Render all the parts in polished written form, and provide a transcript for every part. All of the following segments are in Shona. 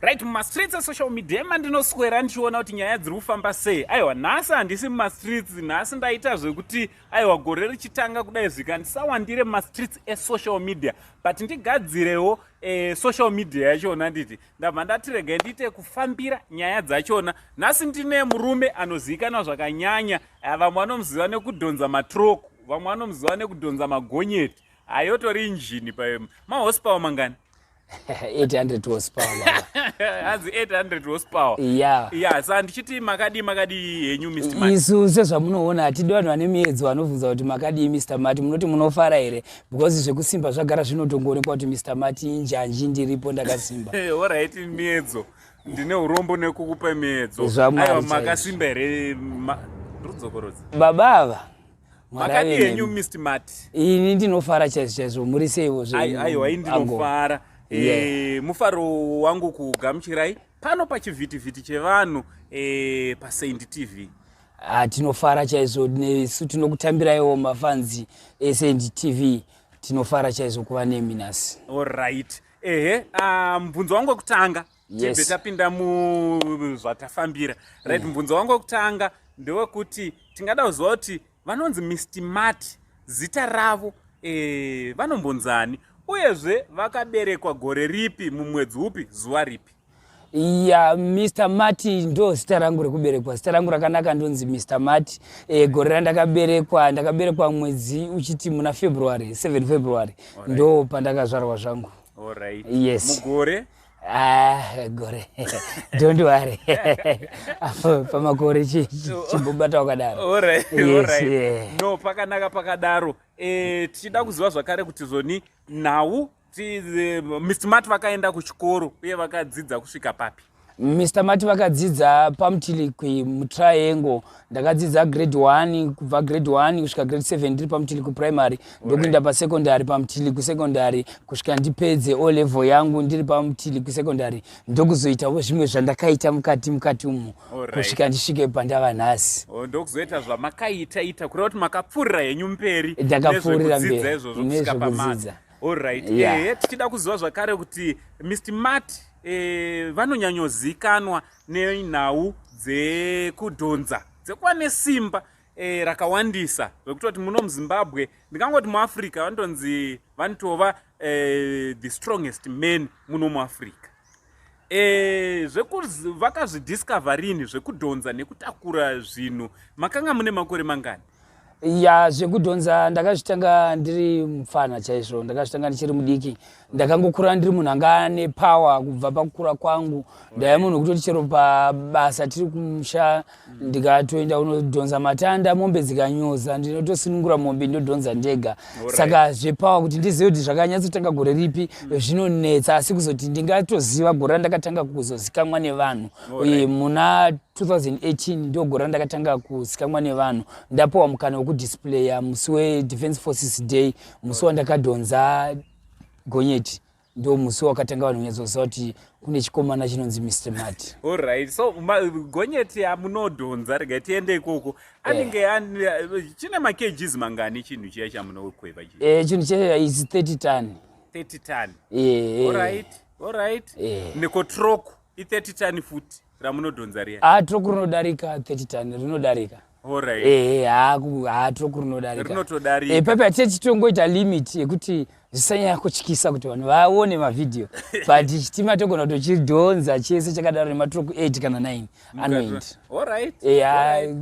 Right, mumastreets esocial media emandinoswera ndichiona kuti nyaya dziri kufamba sei. Aiwa, nhasi handisi mumastreets, nhasi ndaita zvekuti aiwa, gore richitanga kudai zvika ndisawandire mumastreets esocial media, but ndigadzirewo social media yachona. Nditi ndabva ndati regai ndiite kufambira nyaya dzachona. Nhasi ndine murume anozivikanwa zvakanyanya. Vamwe vanomuziva nekudhonza matroku, vamwe vanomuziva nekudhonza magonyeti. Ayotori injini pa mahorsepower mangani? 800 horsepower, baba. Hanzi 800 horsepower. Yeah. Ya, sa ndichiti makadii, makadii henyu, Mr Mati? Isu sezvamunoona hatidi vanhu vane miedzo vanobvunza kuti makadii, Mr Mati, munoti munofara here, because zvekusimba zvagara zvinotongoonekwa kuti Mr Mati injanji, ndiripo ndakasimba. Alright, miedzo, ndine urombo nekukupa miedzo. Zvamwari. Aiwa, Chaizvo. Makasimba here? Rudzokorodza. Baba ava, Mwari Makadii ave henyu, nemi. Mr Mati? Ini ndinofara chaizvo chaizvo. Muri seiwo? Aiwa, indinofara. Mufaro wangu kugamuchirai pano pachivhitivhiti chevanhu paSaint TV. Ah, tinofara chaizvo nesu, tinokutambiraiwo mafans eSaint TV. Tinofara chaizvo kuva nemi nhasi. Alright, ehe, mubvunzo wangu wekutanga, tibve tapinda muzvatafambira, right? Mubvunzo wangu wekutanga ndewekuti tingada kuziva kuti vanonzi Mr Mati zita ravo vanombonzani, uyezve vakaberekwa gore ripi, mumwedzi upi, zuva ripi? Ya, Mr Mati ndo zita rangu rekuberekwa. Zita rangu rakanaka ndonzi Mr Mati. Gore randakaberekwa, ndakaberekwa mwedzi uchiti muna February 7, February, ndo pandakazvarwa zvangu. Alright. Yes. Mugore? Ah, gore, don't worry. Apo pamakore chimbobata wakadaro. Yes, yeah. No, pakanaka pakadaro. Tichida kuziva zvakare kuti zvoni nhau Mr Mati vakaenda kuchikoro uye vakadzidza kusvika papi? Mr Mati vakadzidza paMutilikwi muTriangle. Ndakadzidza grade 1, kubva grade 1 kusvika grade 7 ndiri paMutilikwi Primary, ndokuenda pasecondary paMutilikwi Secondary kusvika ndipedze O level yangu ndiri paMutilikwi Secondary, ndokuzoitawo zvimwe zvandakaita mukati umu kusvika ndisvike pandava nhasi. Oh, ndokuzoita zvamakaita ita, kureva kuti makapfuurira henyu mberi Ndakapfuurira nezvekudzidza mberi izvozvo kusvika pamati. Nezvekudzidza. Alright. Yeah. Ehe, tichida kuziva zvakare kuti Mr Mati vanonyanyozikanwa nenhau dzekudhonza, dzekuva nesimba rakawandisa, zvekutoti muno muZimbabwe, ndingangoti muAfrica, vanotonzi vanotova the strongest man muno muAfrica. Vakazvidiscover rini zvekudhonza nekutakura zvinhu? Makanga mune makore mangani? Ya, zvekudhonza ndakazvitanga ndiri mufana chaizvo. Ndakazvitanga ndichiri mudiki. Ndakangokura ndiri munhu anga ane power kubva pakukura kwangu. Ndaiva munhu wekutoti chero pabasa tiri kumusha, ndikatoenda kunodhonza matanda, mombe dzikanyoza, ndinotosunungura mombe, ndodhonza ndega. Saka zvepower, kuti ndizive kuti zvakanyatsotanga gore ripi, zvinonetsa, asi kuzoti ndingatoziva gore randakatanga kuzozikamwa nevanhu, muna 2018 ndo gore randakatanga kuzikamwa nevanhu. Ndapiwa mukana wekudisplaya musi weDefence Forces Day, musi wandakadhonza gonyeti, ndo musi wakatanga vanhu kunyatsoziva kuti kune chikomana chinonzi Mr Mati. Alright, so gonyeti yamunodhonza, regai tiende ikoko, anenge chine makgs mangani chinhu chiya chamunokweva chi? Chinhu che is 30 ton. 30 ton? Eh. Alright. Neko truck i30 ton futi ramunodhonza riya? Ah, truck rinodarika 30 ton, rinodarika. Ha, truck rinodarika. Rinotodarika. Pepe hatite titongoita limit yekuti zvisanyanya kutyisa kuti vanhu vaone mavhidhiyo, but chitima togona kutochidhonza chese chakadaro nematruck 8 kana 9 anoenda.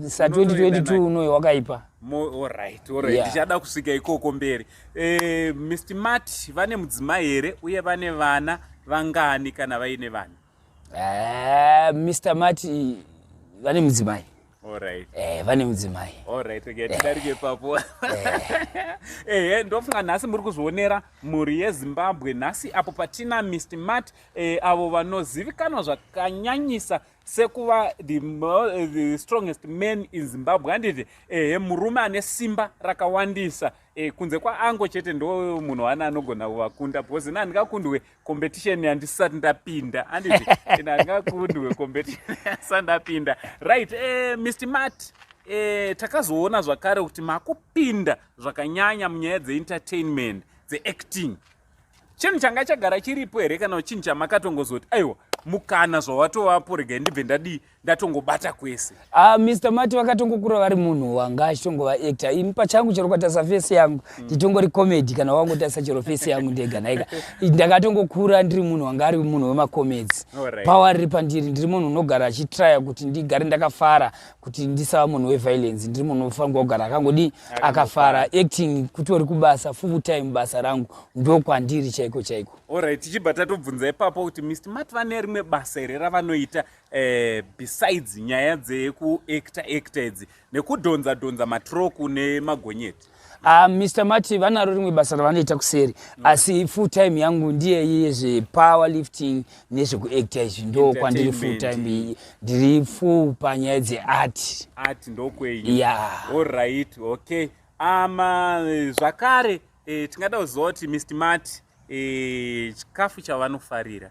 Sa 2022 unoyo wakaipa. Alright. Ndichada kusvika ikoko mberi. Mr Mati vane mudzimai here, uye vane vana vangani kana vaine vana? Ah, Mr Mati vane mudzimai. Vane mudzimai. Alright, okay, tidarike ipapo. Ehe, ndofunga nhasi muri kuzvionera, mhuri yeZimbabwe, nhasi apo patina Mr Mat, avo vanozivikanwa zvakanyanyisa sekuva the strongest man in Zimbabwe, handiti? Ehe, murume ane simba rakawandisa, kunze kwaango chete ndo munhu wana anogona kuvakunda, because ina handingakundwe competition yandisati ndapinda, handiti? Ina handingakundwe competition yandisati ndapinda. Right, Mr Mat, takazoona zvakare kuti makupinda zvakanyanya munyaya dzeentertainment, dzeacting. Chinhu changa chagara chiripo here, kana chinhu chamakatongozoti aiwa? Mukana zvawatovapo, regai ndibve ndadii, ndatongobata kwese. Ah, Mr Mati vakatongokura vari munhu wanga achitongova actor. Ini pachangu chero ukatarisa face yangu, nditongori comedy. Kana wangotarisa chero face yangu ndega naika, ndakatongokura ndiri munhu wanga ari munhu wemacomedies. Power riri pandiri. Ndiri munhu unogara achitrya kuti ndigare ndakafara, kuti ndisava munhu weviolence. Ndiri munhu unofanirwa kugara akangodi akafara. Acting kutori kubasa full time, basa rangu ndokwandiri chaiko chaiko. Alright, tichibva tatobvunza ipapo kuti Mr Mat vane rimwe basa here ravanoita besides nyaya dzekuacta acta idzi nekudhonza dhonza matroku nemagonyeti? Mr Mati vanaro rimwe basa ravanoita kuseri, asi full time yangu ndiye yezvepower lifting nezvekuacta izvi. Ndo kwandiri full time, ndiri full panyaya dzeart. Art ndokwenyu? Yeah. Alright, okay. Zvakare tingada kuziva kuti Mr Mat, chikafu chavanofarira,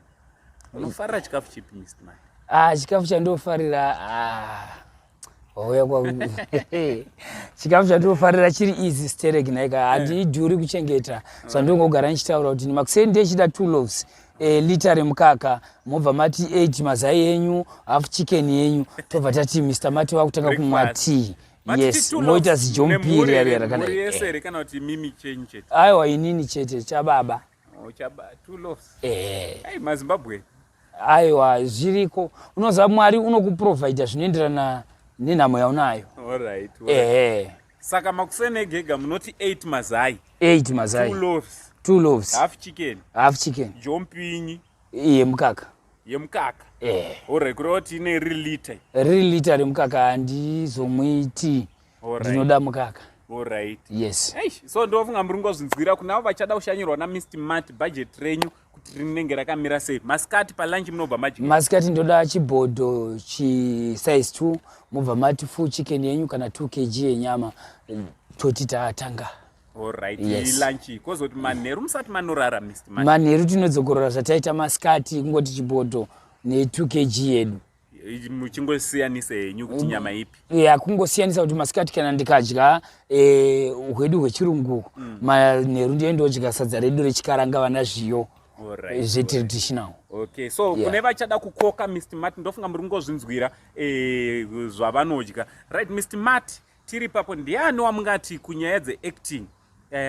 munofarira chikafu chipi, Mr Mat? Ah, chikafu chandofarira, ah, wauya kwa chikafu chandinofarira chiri easy sterek naika, handidhuri kuchengeta. Zvandongogara ndichitaura kuti makuseni ndechida two loaves, lita remukaka, mobva mati 8 mazai enyu, half chicken yenyu, tobva tati Mr Mati vakutanga kumwa tea. Yes, moita zijompiri rari rakadai. Yese here kana kuti mimi chenyu chete? Aiwa, inini chete, chababa. Oh, chaba two loaves? Eh. Ai, maZimbabwe. Aiwa, zviriko. Unoziva Mwari unokuprovhaidha zvinoenderana nenhamo yaunayo. Alright. Ehe. Saka makuseni egega munoti 8 mazai? 8 mazai. Two loaves? Two loaves. Half chicken? Half chicken. Jompinyi? Yemukaka. Yemukaka. Eh. Alright, kureva kuti ine riri lita? Riri lita remukaka, handizomwi tea. Ndinoda mukaka. Alright. Yes. Eish, so ndofunga muri ngozvinzwira. Kunavo vachada kushanyirwa naMr Mat, budget renyu kuti rinenge rakamira sei? Masikati palunch munobva madya? Masikati ndoda chibhodho chisize 2, mobva mati full chicken yenyu kana 2 kg yenyama, toti tatanga. Alright. Yes. Lunch. Kozoti manheru musati manorara, Mr Mat? Manheru tinodzokorora zvataita masikati, kungoti chibhodho ne2 kg yedu. Muchingosiyanisa henyu kuti nyama ipi? Ya, kungosiyanisa kuti masikati kana ndikadya hwedu hwechirungu, manheru ndiye ndodya sadza redu rechikaranga, vana zviyo zvetraditional. Okay, so kune vachada kukoka Mr Mat, ndofunga muri kungozvinzwira zvavanodya. Right, Mr Mat, tiri papo, ndiani wamungati kunyaya dzeacting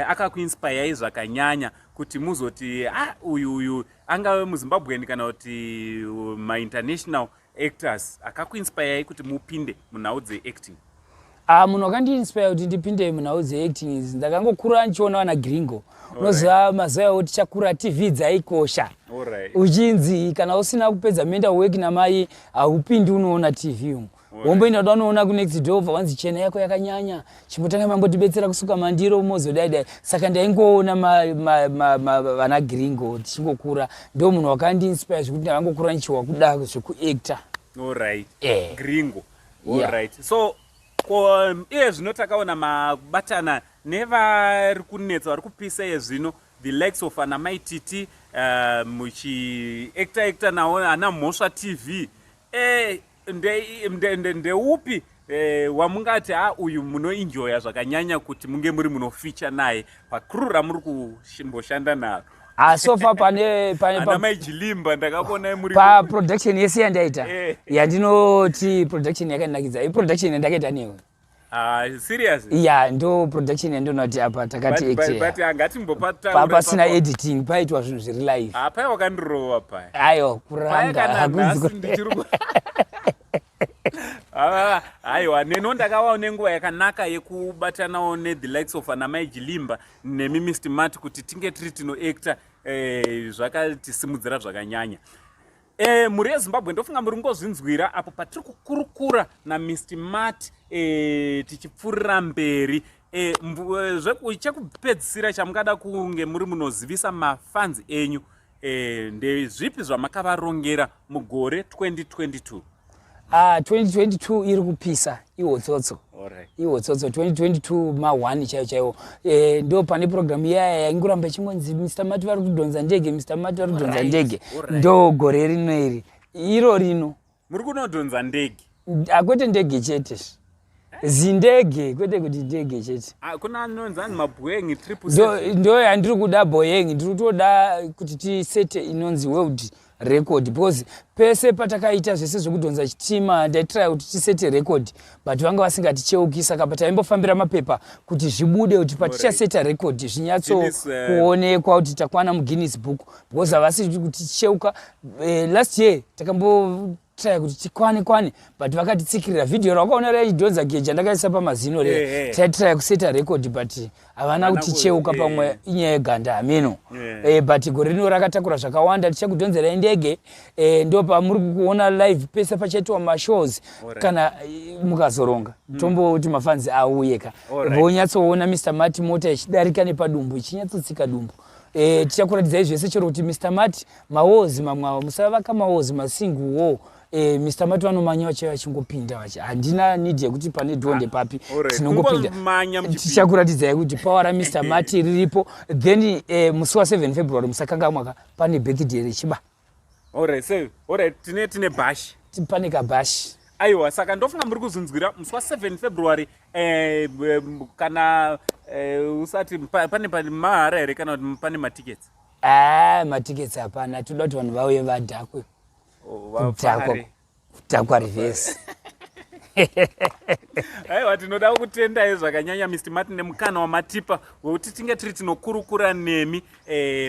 akakuinspirei zvakanyanya kuti muzoti, ah, uyu uyu, angave muZimbabweni kana kuti mainternational actors, akakuinspirei kuti mupinde munhau dzeacting? Ah, munhu akandiinspire kuti ndipinde munhau dzeacting idzi, ndakangokura ndichiona vana Gringo. Unoziva mazuva awo tichakura TV dzaikosha, uchinzi kana usina kupedza mental work namai haupindi unoona TV umu. Womboenda kuda unoona kunext door, bva wanzi chena yako yakanyanya, chimbotanga mambotibetsera kusuka mandiro, mozodai dai. Saka ndaingoona vana Gringo tichingokura. Ndo munhu wakandiinspire zvekuti ndakangokura ndichiwa kuda zvekuacta. Alright. Eh. Gringo. Yeah. Alright, so ko iye zvino takaona mabatana nevari kunetsa, vari kupisa iye zvino, the likes of ana Maititi, muchiacta acta nawo ana Mhosva TV, ndeupi wamungati ha, uyu munoenjoya zvakanyanya kuti munge muri munofeature naye pacrew ramuri kumboshanda naro? Ah, so far pane Ana Maijilimba ndakakuonai muri. Paproduction yese yandaita, yandinoti production yakanakidza iproduction yandakaita newe. Ah, serious? Ya, ndo production yandinoti apa takati But angatimbopataura pasina editing, paitwa zvinhu zviri live. Ah, pai wakandirova pai. Aiwa. Paya kuranga kana hakunzi nhasi ndichiri Ah, aiwa, neno ndakavawo nenguva yakanaka yekubatanawo nethe likes of ana Maijilimba nemi Mr Mat kuti tinge tiri tinoacta, zvakatisimudzira zvakanyanya. Mhuri yeZimbabwe, ndofunga muri ngozvinzwira apo patiri kukurukura naMr Mat, tichipfuurira mberi. Chekupedzisira chamungada kunge muri munozivisa mafans enyu, ndezvipi zvamakavarongera mugore 2022? Ah, 2022 iri kupisa, iwotsotso. Iwotsotso 2022 ma1 chaiwo chaiwo. Ndo pane programu iyaya yaingoramba ichingonzi Mr Mati vari kudhonza ndege, Mr Mati vari kudhonza ndege. Ndo gore rino iri, iro rino. Muri kunodhonza ndege? Akwete ndege chete, zindege, kwete kuti ndege chete. Ah, kuna anonzi ani, maBoeing triple Ndo seven. Ndo yandiri kuda, Boeing. Ndiri kutoda kuti tisete inonzi world record, because pese patakaita zvese zvekudhonza chitima, ndaitraya kuti tisete record, but vanga vasingaticheuki. Saka pataimbofambira mapepa kuti zvibude, kuti patichaseta record zvinyatsokuonekwa kuti takwana muGuinness Book, because havasi kuticheuka. Last year takambotraya kuti tikwane kwane, but vakatitsikirira. Vhidhiyo rawakaona raichidhonza geja ndakaisa pamazino re, taitraya kuseta record, but havana kuticheuka. Pamwe inyaya yeganda, hameno. But gore rino rakatakura zvakawanda. Tichakudhonzerai ndege, ndo pamuri kuona live pese pachaitwa mashows. Kana mukazoronga, tomboti mafans auye ka, vonyatsoona Mr Mati, mota ichidarika nepadumbu, ichinyatsotsika dumbu. Tichakuratidzai zvese, chero kuti Mr Mati mawozi mamwe ava musavaka mawozi masingle wall. Mr Mati vanomanya vachiva vachingopinda vachi, handina need yekuti pane dhonde papi. Tinongopinda, tichakuratidzai kuti power raMr Mati riripo. Then musi wa7 February, musakangamwaka, pane birthday rechiba. Tine bash. Pane kabash. Aiwa, saka ndofunga muri kuzunzwira musi wa7 February. Kana usati pane mahara here, kana kuti pane matickets? A, matickets hapana. Toda kuti vanhu vauye vadhakwe. Oh, kudhakwa reverse. Aiwa, tinoda kutendai zvakanyanya, Mr Martin, nemukana wamatipa wekuti tinge tiri tinokurukura nemi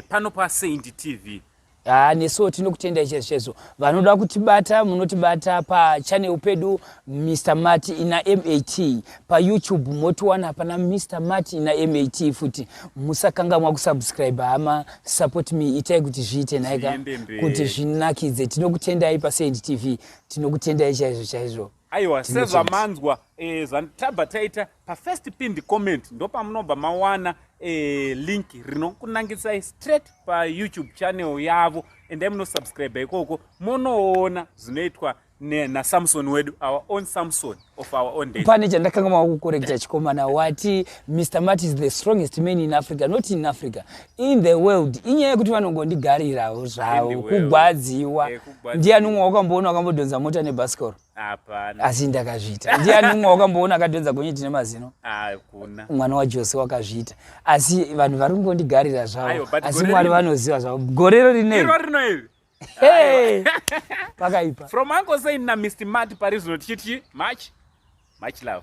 pano paSaint TV. Ha, nesuwo tinokutendai chaizvo chaizvo. Vanoda kutibata, munotibata pachannel pedu, Mr Mati ina Mat. PaYouTube motiwana pana Mr Mati ina Mat futi. Musakangamwa kusubscribe, hama. Support me, itai kuti zviite nhaika, kuti zvinakidze. Tinokutendai paSaint TV, tinokutendai chaizvo chaizvo. Aiwa, sezvamanzwa, zvatabva taita pafirst pinned comment, ndopamunobva mawana link rinokunangisai straight paYouTube channel yavo. Endai munosubscribe ikoko, munoona zvinoitwa naSamson wedu, our own Samson of our own day. Pane chandakanga kucorrecta, chikomana. Wati Mr Mat is the strongest man in Africa. Not in Africa, in the world. Inyaya yekuti vanongondigarirawo zvavo, kugwadziwa. Ndiani umwe wakamboona wakambodhonza mota nebhasikoro? Asi ndakazviita. Ndiani umwe wakamboona akadhonza gonyeti nemazino? Mwana waJose wakazviita. Asi vanhu vari kungondigarira zvavo, asi Mwari vanoziva zvavo. Gorero rineri pakaipa. From Uncle Saint naMr Mat pari zvino tichiti much much love.